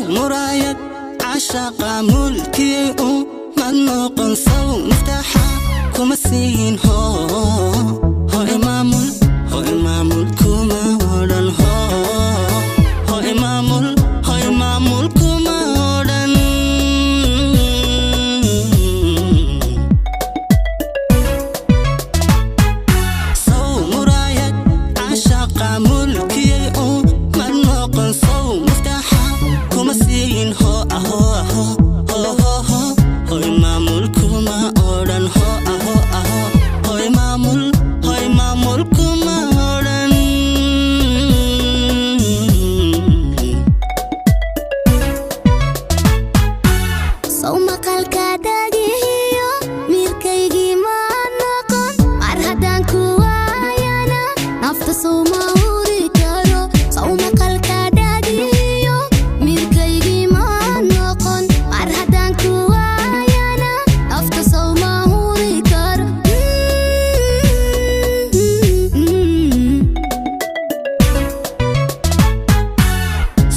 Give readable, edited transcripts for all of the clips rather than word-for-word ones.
Muraayad cashaqa mulkiyey u mad noqon, sow miftaxa kuma siin? Hoo, ho imaamul, ho imaamul kuma odhan. Ho, ho imaamul, ho imaamul kuma odhan. Sow muraayad cashaqa mulkiyey u mad noqon, sow miftaxa kuma siin? Ho aho aho, ho ho ho, ho imaamul kuma odhan. Ho aho aho, ho imaamul, ho imaamul kuma odhan. Sow maqalka dhagihiyo miirkaygii ma noqon? Mar haddaan ku waayana nafta sow ma huri karo? Sow maqalka dhagihiyo miirkaygii ma noqon? Mar haddaan ku waayana nafta sow ma huri karo?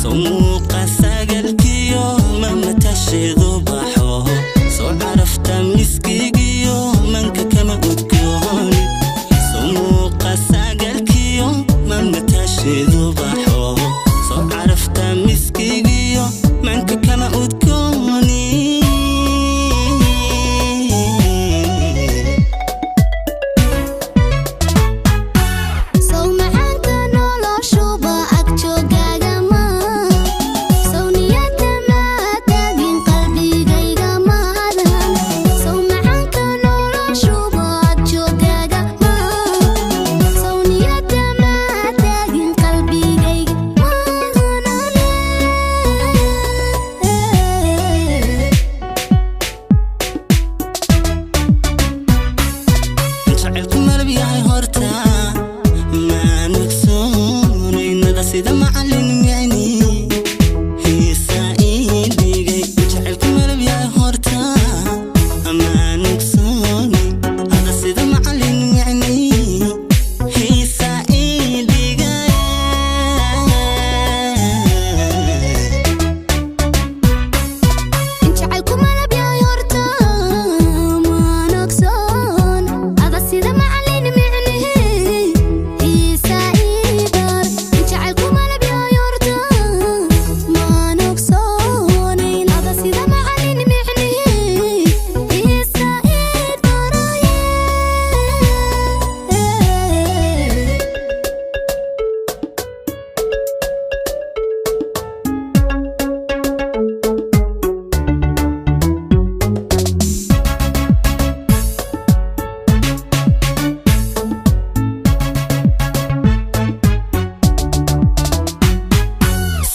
Sow muuqa sagalkiyo ma matasheedu baxo? Soo carafta miskigiyo manka kama udgooni? Sow muuqa sagalkiyo ma matasheedu baxo? Soo carafta miskigiyo manka kama udgooni? Sow macaanka noloshuba ag joogaaga ma? Sow niyadda ma tagin, qalbigayga maadan? Sow macaanka noloshuba ag joogaaga ma? Sow niyadda ma tagin, qalbigayga maadanane? Jacaylku malab yahay horta maan ogsoonaynada, sida macallin micni hiisa ii dhigay. Jacaylku malab yahay horta maan ogsoonayn hada, sida macallin micni hiisa ii dhigay. Jacaylku malab yahay horta maan ogsoon ada, sida macallin micnihi xiisa ii bar. Jacaylku malab yahay horta maan ogsoonayn ada, sida macallin micnihi xiisa ii baraye.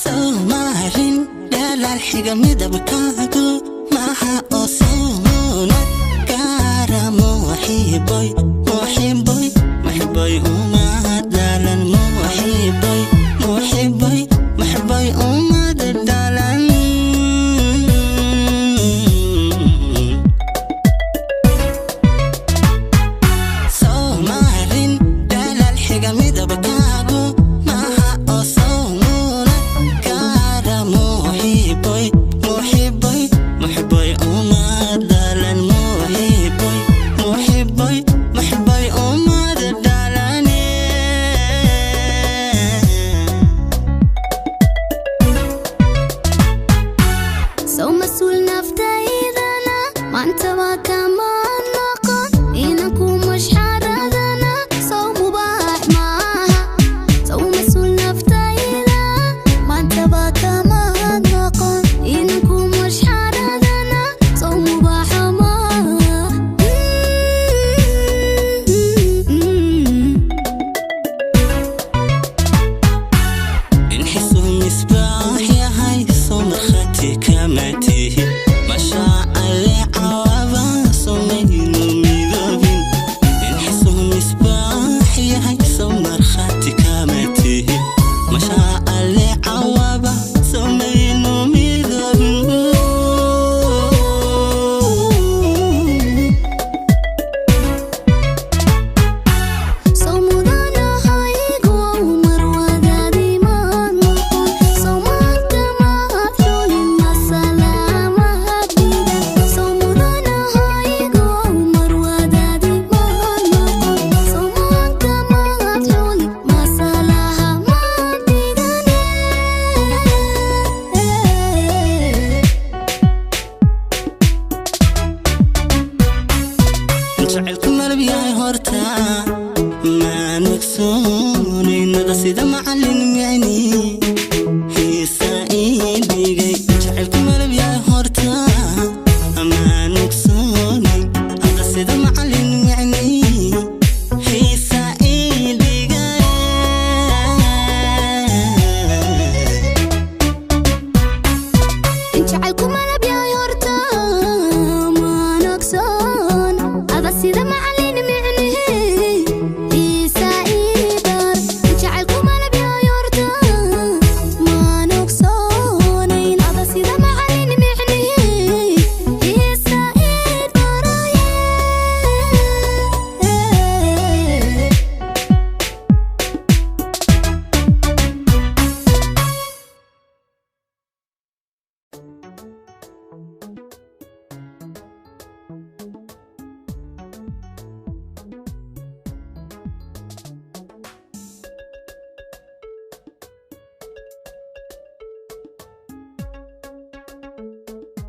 Soomarin dhalaal xiga midabkaagu maaha oo suunad gaara. Muxiboy, muxiboy, muxiboy uma dhalan. Muxiboy, muxiboy, muxiboy umad dhalan. Soomarin dhalaal xiga midabkaagu maaha oo sawmuunad gaara. Muxiboy, muxiboy, muxiboy uma dhalan. Muxiboy, muxiboy, muxiboy umad dhalane. Sow mas-uul naftaydana maanta waa kama